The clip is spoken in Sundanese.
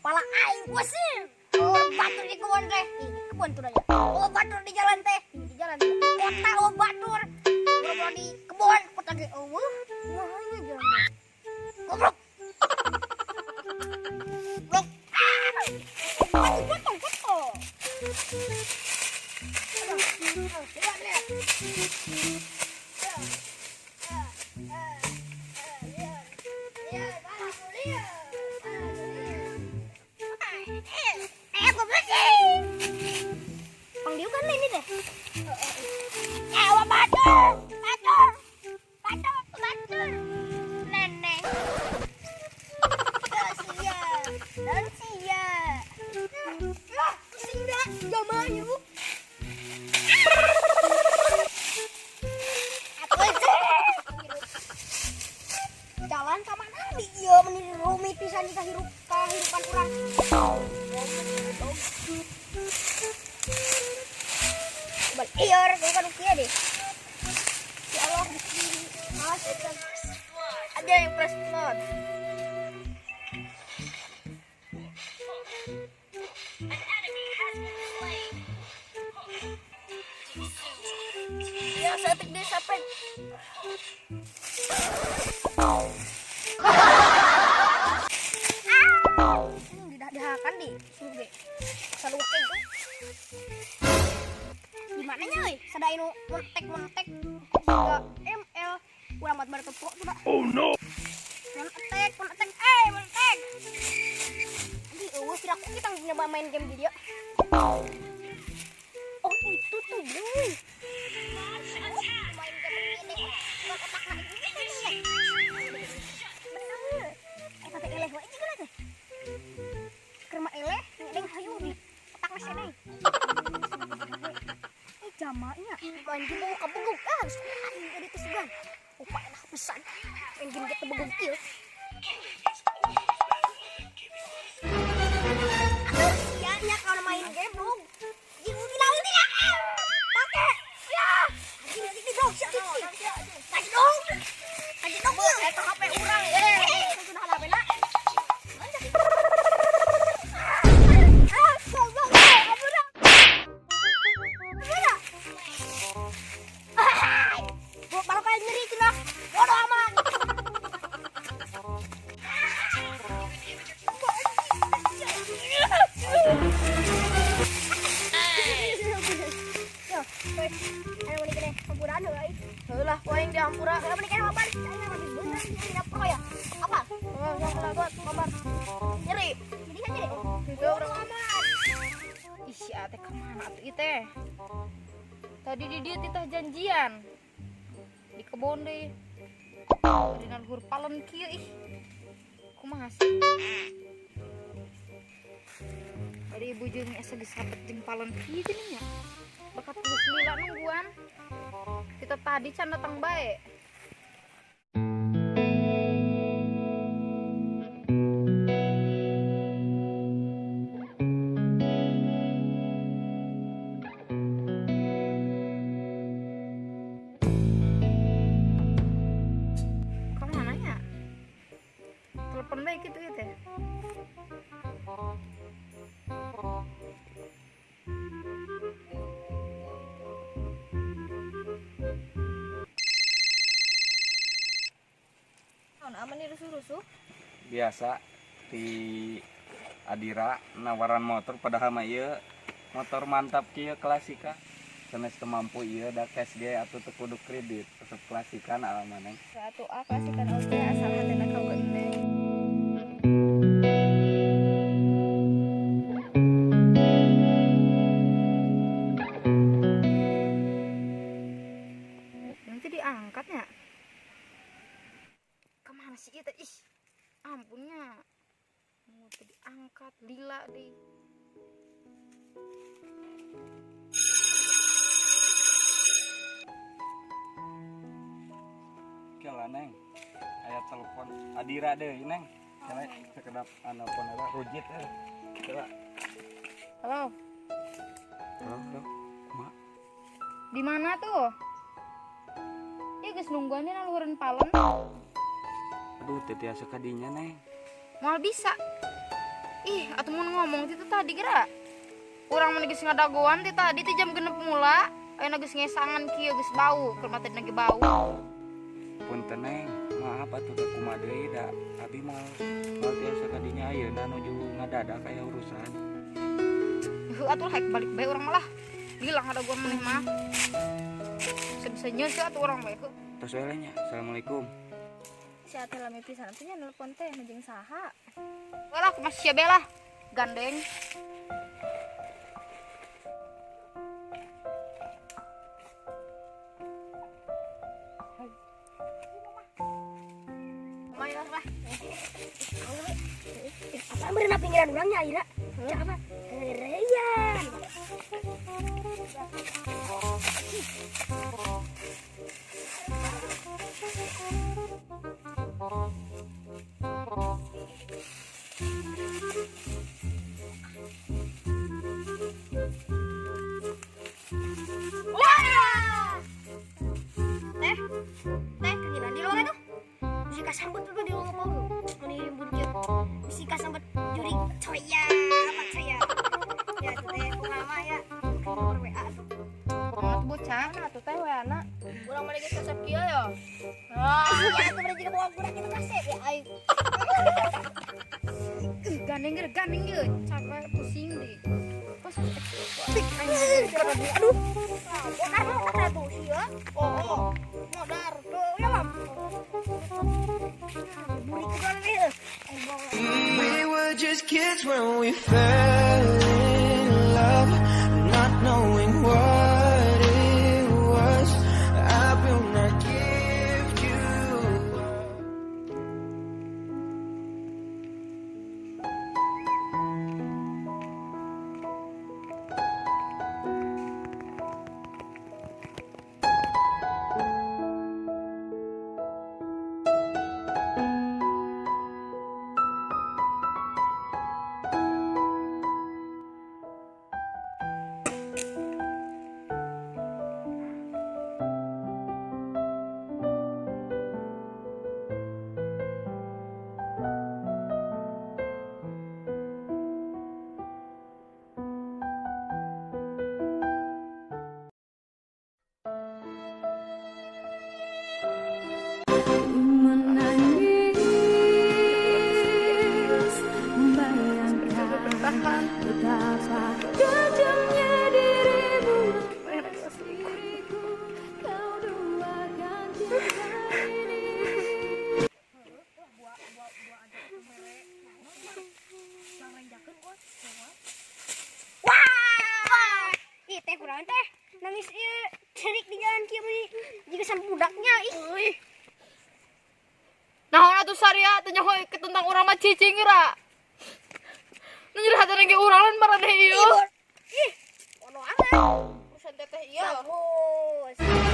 Pala aing pusing. Oh, batur di kebun teh. Ih, di kebun tuh aja. Oh, batur di jalan teh. Ih, di jalan. Kota oh batur. Boro di kebun, kota ge eueuh. Mahanya jalan. Goblok. Goblok. Ah! Potong, potong. Lihat, lihat. Jalan ka mana ieu meni rumit pisan jika hirup kehidupan urang. Balik ieu bukan kieu deh. Ya Allah, Ada yang press blood. Ya, saya tik deh sampai. Dihakan di suruh ge. Sarua itu. Di mananya euy? Sada anu montek-montek 3 ML. Urang mah baru tepok coba. Oh no! Montek, montek, eh montek. Anjing eueuh kira aku kita nyoba main game di dia. Oh, itu tuh, boy. Main game ini otak lagi. Bener. Eta teh eleh wae juga teh. Keur mah eleh, neng hayu di otak mah sedeng. Eh jamaknya anjing mau kabeguk ah, aing tadi teh sugan. Opa enak pisan. Main game ge tebeguk ieu. Aduh, sia kalau main game, bro. Anjing udah lawan dia. Pakai. Ya. Anjing ini dong, sia. Kasih dong. Kasih dong. Eta HP urang eh. Sudah HP na. Ah, goblok. Ampun. Ampun. Ah, baru kayak nyeri cenah. Bodoh amat. Yo, ayo mending kene hampuran euy. Heulah, ku aing dihampura. Ayo mending kene mabar. Ayo mending bener ini pro ya. Apa? Oh, yang buat mabar. Nyeri. Jadi kan nyeri. Itu urang amat. Ih, si Ate kemana atuh ieu teh? Tadi di dieu titah janjian. Di kebon deui. Dina luhur palen kieu ih. Kumaha sih? Tadi ibu jeung asa geus sabet jeung palen kieu geuning nya. Bakat geus lila nungguan. Kita tadi can datang bae. Kemana nya? Telepon bae kitu ieu teh. Naon aman nih rusuh-rusuh? Biasa di Adira nawaran motor padahal mah ieu motor mantap kieu klasika sanes teu mampu ieu da cash ge atuh teu kudu kredit resep klasikan alamana. Atuh ah klasikan oge asal hatena kau neng. Nanti diangkatnya. Kemana sih kita? Ih, ampunnya. Mau diangkat lila deh. Kela neng, aya telepon Adira deh neng. Kela sekedap nelpon eta rujit eh. Kela. Halo. Halo, halo. Kumaha? Di mana tuh? Ya geus nungguan dina luhureun palen. Aduh, teu tiasa ka dinya neng. Moal bisa. Ih, atuh mun ngomong ti tadi geura. Urang mah geus ngadagoan ti tadi ti jam 6 mula. Ayeuna geus ngesangan kieu geus bau, keur mah tadi ge bau. Punten Neng, maaf atuh da kumaha deui da abi moal moal tiasa ka dinya ayeuna nuju ngadadak aya urusan. Heuh atuh haik balik bae urang malah. Gila ngadagoan maneh mah. Bisa-bisa nyeuseuh atuh urang bae heuh. Tos we nya. Assalamualaikum. Si Ate lami pisan atuh nya nelpon teh jeung saha? Walah kumaha sia bae lah. Gandeng. Lumayan lah. Apa berenang pinggiran urangnya Ira? Cak apa? Heureuyan. Wah! Teh, teh kegilaan di luar tuh. Bisa kasambet tuh di luar apa? Meni rimbun kieu. Bisa kasambet jurig coya, apa coya. Ya tuh teh kumaha ya. Nomor WA tuh. Kumaha tuh bocah? Atuh teh WA-na. Urang mah geus kasep kieu ya. Ah, ya tuh berarti bawa budak itu kasep ya aing. Gandeng geus, gandeng geus. Capek pusing deh. Pas Aduh. Modar modar tuh sia. Oh, modar tuh ya, Mam. Burik juga nih. We were just kids when we fell in love, not knowing what it was. I will not give you up. Menangis membayangkan betapa kejamnya dirimu, diriku kau duakan cinta ini. Wah! Ih, teh kurang teh. Nangis ieu cerik di jalan kieu meuni jiga sampe budaknya ih. Naon atuh saria teh nyaho tentang urang mah cicing geura. Nu nyeri hatena ge urang lain maraneh ieu. Ih, bodo amat. Urusan teteh ieu. Bagus.